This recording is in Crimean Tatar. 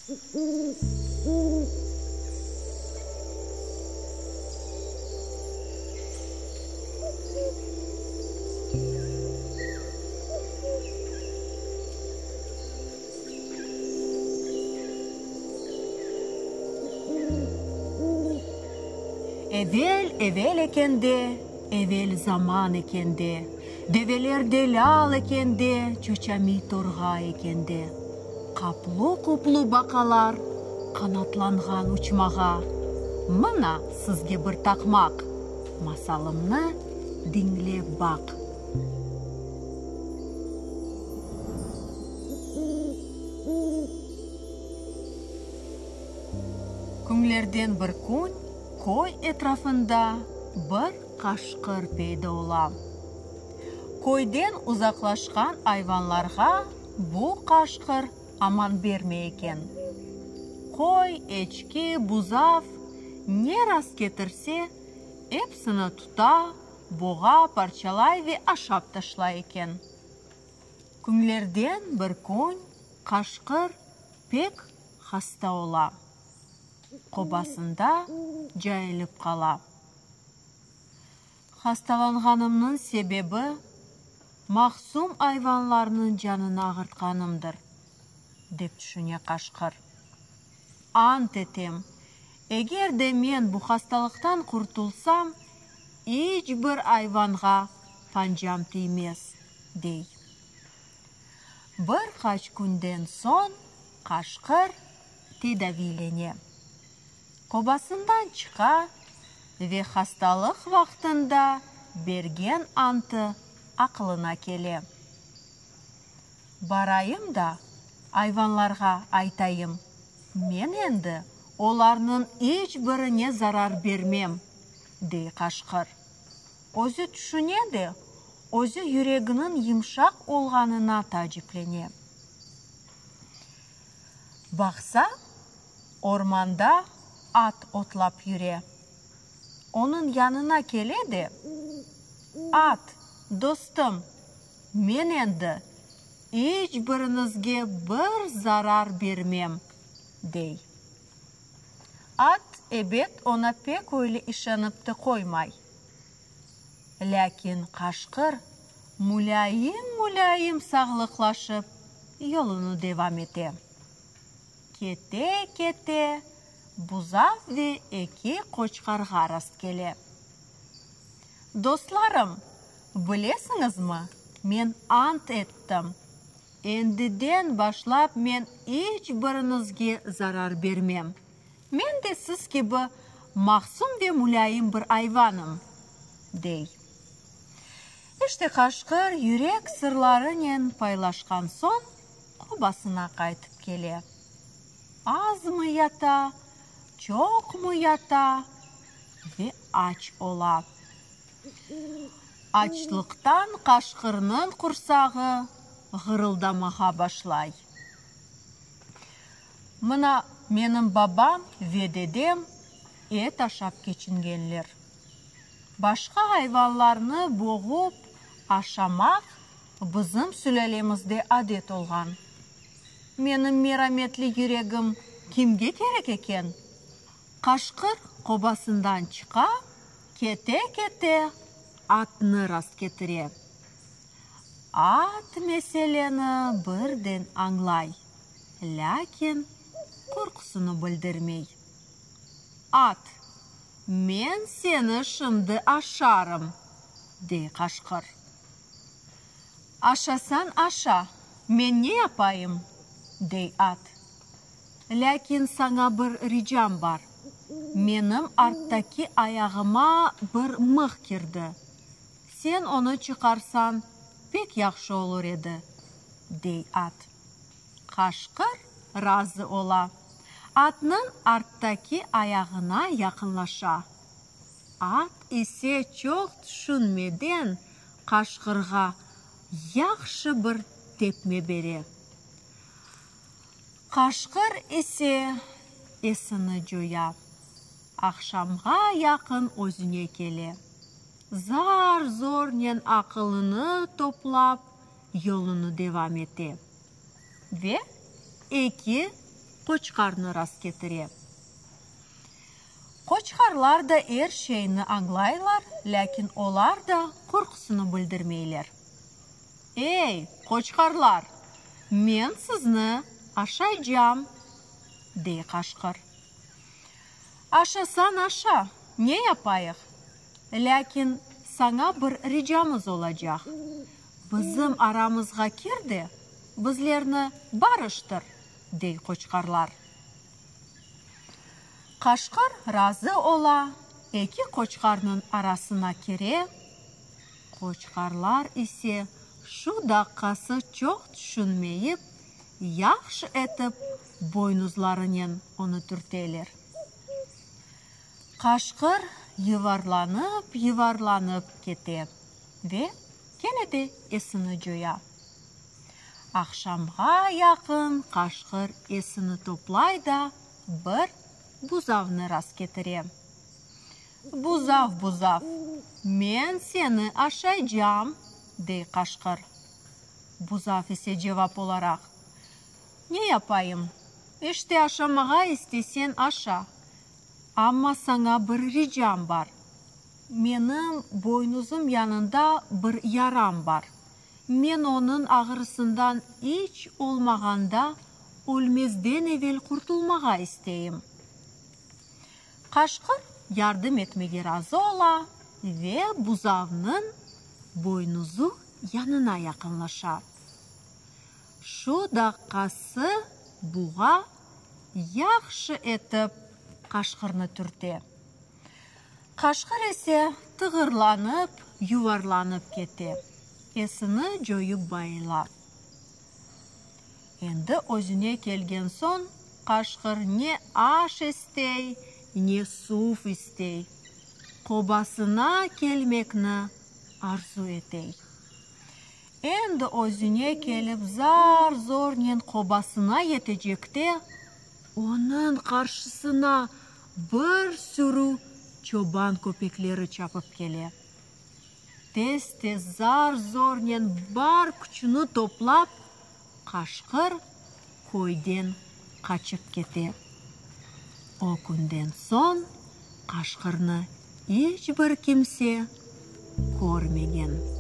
Evel-evel ekende, evel zaman ekende, develer delâl ekende, çoçamiy torğay ekende, qaplı-quplu baqalar qanatlanğan uçmağa, mına sizge bir taqmaq, masalımnı diñlep baq. Künlerden bir kün köy etrafında bir qaşqır peyda ola. Köyden uzaqlaşqan ayvanlarğa bu qaşqır aman bermey eken. Qoy, eçki, buzav, ne rastketirse, epsini tuta, boğa, parçalay ve aşap taşlay eken. Künlerden bir kün qaşqır pek hasta ola, qobasında cayılıp qala. Hastalanğanımnıñ sebebi, mahsum ayvanlarnıñ canını ağırtqanımdır, dep tüşüne qaşqır. Ant etem, eger de men bu hastalıqtan qurtulsam, iç bir ayvanğa pancam tiymez, dey. Bir qaç künden soñ qaşqır tedaviylene. Qobasından çıqa ve hastalıq vaqtında bergen antı aqılına kele. Barayım da, ayvanlarğa aytayım, men endi olarnıñ iç birine zarar bermem, dey qaşqır. Özü tüşüne de, özü yüreginiñ yımşaq olğanına taaciplene. Baqsa, ormanda at otlap yüre. Onıñ yanına kele de, At, dostum, men endi iç biriñizge bir zarar bermem, dey. At, ebet, oña pek öyle işanıp te qoymay. Lâkin qaşqır mulâyim-mulâyim sağlıqlaşıp, yolunı devam ete. Kete-kete, buzav ve eki qoçqarğa rastkele. Dostlarım, bilesiñizmi, men ant ettim, endiden başlap men iç biriñizge zarar bermem. Men de siz kibi mahsum ve mulâyim bir ayvanım, dey. İşte qaşqır yürek sırlarınen paylaşqan soñ, qobasına qaytıp kele. Azmı yata, çoqmı yata ve aç ola. Açlıqtan qaşqırnıñ qursağı ğırıldamağa başlay. Mına menim babam ve dedem et aşap keçingenler. Başqa ayvanlarnı boğup aşamaq bizim sülâlemizde adet olğan. Menim merametli yüregim kimge kerek eken? Qaşqır qobasından çıqa, kete-kete atnı rastketire. At meseleni birden añlay, lâkin qorqusını bildirmey. At, men seni şimdi aşarım, dey qaşqır. Aşasañ aşa, men ne yapayım, dey at. Lâkin saña bir ricam bar, menim arttaki ayağıma bir mıh kirdi. Sen onı çıqarsañ, pek yahşı olur edi, dey at. Qaşqır razı ola. Atnıñ arttaki ayağına yaqınlaşa. At ise çoq tüşünmeden qaşqırğa yahşı bir tepme bere. Qaşqır ise esini coya. Aqşamğa yaqın özüne kele. Zar-zornen aqılını toplap, yolunı devam ete ve eki. Qoçqarnı rastketire. Qoçqarlar da er şeyni añlaylar, lâkin olar da qorqusını bildirmeyler. Ey, qoçqarlar, men sizni aşaycam, dey qaşqır. Aşasañ aşa, ne yapayıq? Lâkin saña bir ricamız olacaq, bizim aramızğa kir de, bizlerni barıştır, dey qoçqarlar. Qaşqır razı ola, eki qoçqarnıñ arasına kire, qoçqarlar ise şu daqqası çoq tüşünmeyip, yahşı etip boynuzlarınen onı türteler. Qaşqır yuvarlanıp-yuvarlanıp kete ve kene de esini coya. Aqşamğa yaqın qaşqır esini toplay da, bir buzavnı rastketire. Buzav, buzav, men seni aşaycam, dey qaşqır. Buzav ise cevap olaraq, Ne yapayım, işte aşamağa isteseñ aşa, amma saña bir ricam bar, menim boynuzım yanında bir yaram bar, men onıñ ağrısından iç olmağanda ölmezden evel qurtulmağa isteyim. Qaşqır yardım etmege razı ola ve buzavnıñ boynuzu yanına yaqınlaşa. Şu daqqası buğa yahşı etip qaşqırnı türte. Qaşqır ise tığırlanıp, yuvarlanıp kete, esini coyıp bayıla. Endi özüne kelgen soñ, qaşqır ne aş istey, ne suv istey, qobasına kelmekni arzu etey. Endi özüne kelip zar-zornen qobasına yetecekte, onıñ qarşısına bir sürü çoban köpekleri çapıp kele. Tez-tez zar-zornen bar küçüni toplap, qaşqır köyden qaçıp kete. O künden soñ qaşqırnı iç bir kimse körmegen.